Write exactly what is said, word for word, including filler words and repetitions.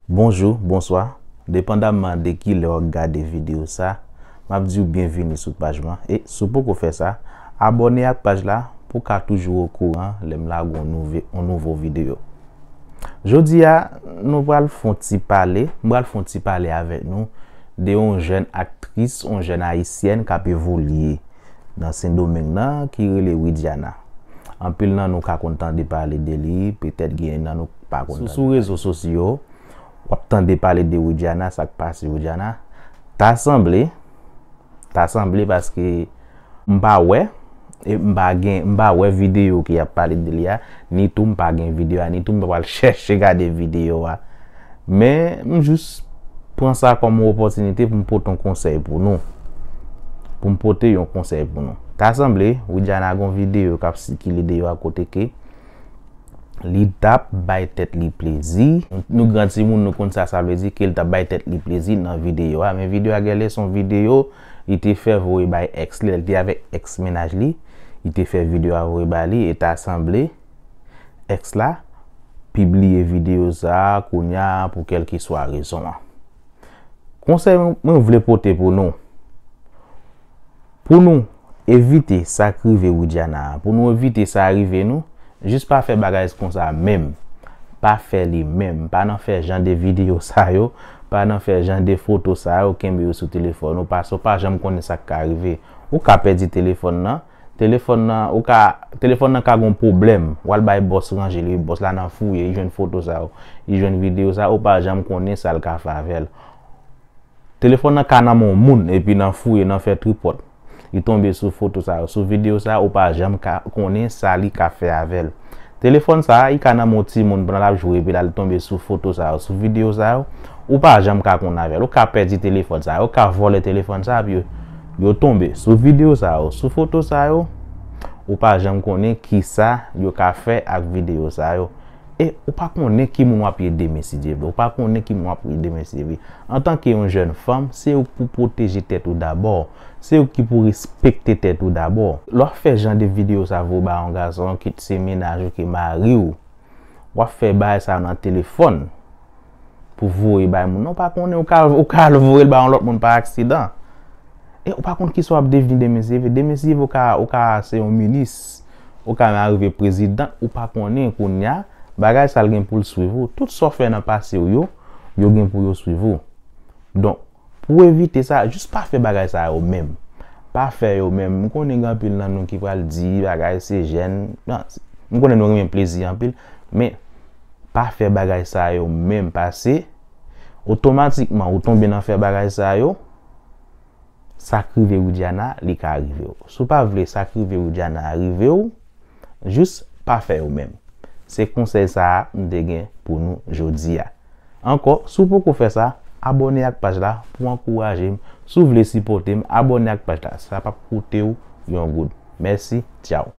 Bonjou, bonswa, depandamman de kilè w ap gade videyo sa, m ap di w byenvini sou paj mwen. E si w poko fè sa, abòne ak paj la pou w ka toujou okouran lè m lage yon nouve, yon nouvo videyo. Jodi a, nou pral fè yon ti pale, m pral fè yon ti pale avèk nou de yon jèn aktris, yon jèn ayisyèn k ap evolye nan Sendomeng nan ki rele Widiana. Anpil nan nou ka konn tande pale de li, petèt gen nan nou pa konn tande. Sou rezo sosyo, w ap tande pale de Widiana, sa k pase Widiana. Ta sanble, ta sanble paske m pa wè, e m pa gen, m pa wè videyo ki ap pale de li a, ni tou m pa gen videyo a, ni tou m pa pral chèche gade videyo a. Men, m jis pran sa kòm yon opòtinite pou m pote yon konsèy pou nou. Pou m pote yon konsèy pou nou. Ta sanble, Widiana gon videyo k ap sikile deyò a kote ke li t ap bay tèt li plezi. Nou gran timoun, nou konn sa sa vle di ke li t ap bay tèt li plezi nan videyo a. Men videyo a genlè se yon videyo li te fè voye bay èks li, lè li te avèk èks mennaj li. Li te fè videyo a voye ba li, e ta sanble èks la pibliye videyo sa a kounye a pou kèlkeswa rezon an. Konsèy mwen, mwen vle pote pou nou, pou nou evite sa k rive Widiana a, pou nou evite sa rive nou, jis pa fè bagay konsa menm. Pa fè li menm. Pa nan fè jan de videyo sa yo, pa nan fè jan de foto sa yo, kenbe yo sou telefòn ou, paske w pa janm konnen sa k ka rive. Ou ka pèdi telefòn nan, Telefòn nan, ou ka, telefòn nan ka gon pwoblèm. W al bay bòs ranje li, bòs la nan fouye, li jwenn foto sa yo, li jwenn videyo sa yo, ou pa janm konnen sa l ka fè avè l. Telefòn nan ka nan men yon moun, epi nan fouye, nan fè tripòt. Li tonbe sou foto sa yo, sou videyo sa yo, ou pa janm ka konnen sa li ka fè avè l. Telefòn sa a, li ka nan men yon timoun pandan l ap jwe, epi la li tonbe sou foto sa yo, sou videyo sa yo, ou pa janm ka konn avè l. Ou ka pèdi telefòn sa yo, ou ka vòlè telefòn sa yo, epi yo, yo tonbe sou videyo sa yo, sou foto sa yo, ou pa janm konnen kisa yo ka fè ak videyo sa yo. E ou pa konnen ki moun w ap ye demen si Dye vle. Ou pa konnen ki moun w ap ye demen si Dye vle. Antanke yon jèn fanm, se ou k pou pwoteje tèt ou dabò. Se ou ki pou respekte tèt ou dabò. Lè w ap fè jan de videyo sa voye ba yon gason, kit se mennaj ou, ki mari w, w ap fè bagay sa nan telefòn pou voye bay moun. Ou pa konnen, ou ka, ou ka al voye l ba yon lòt moun pa aksidan. E ou pa konn kisa w ap devni demen si Dye vle. Demen si Dye vle, ou ka, ou ka se yon minis, ou ka menm rive prezidan, ou pa konnen kounye a, bagay sa l gen pou l swiv ou. Tout sa w fè nan pase w yo, yo gen pou yo swiv ou. Donk, pou w evite sa, jis pa fè bagay sa yo menm. Pa fè yo menm. M konnen gen anpil nan nou ki pral di bagay se jèn. Non, m konnen nou renmen plezi anpil, men pa fè bagay sa yo menm, paske otomatikman ou tonbe nan fè bagay sa yo, sa k rive Widiana, li ka rive w. Si w pa vle sa k rive Widiana a rive w, jis pa fè yo menm. Se konsèy sa a m te gen pou nou jodi a. Ankò, si w poko fè sa, abòne ak paj la pou w ankouraje m. Si w vle sipòte m, abòne ak paj la. Sa p ap koute w yon goud. Mèsi, tchaw.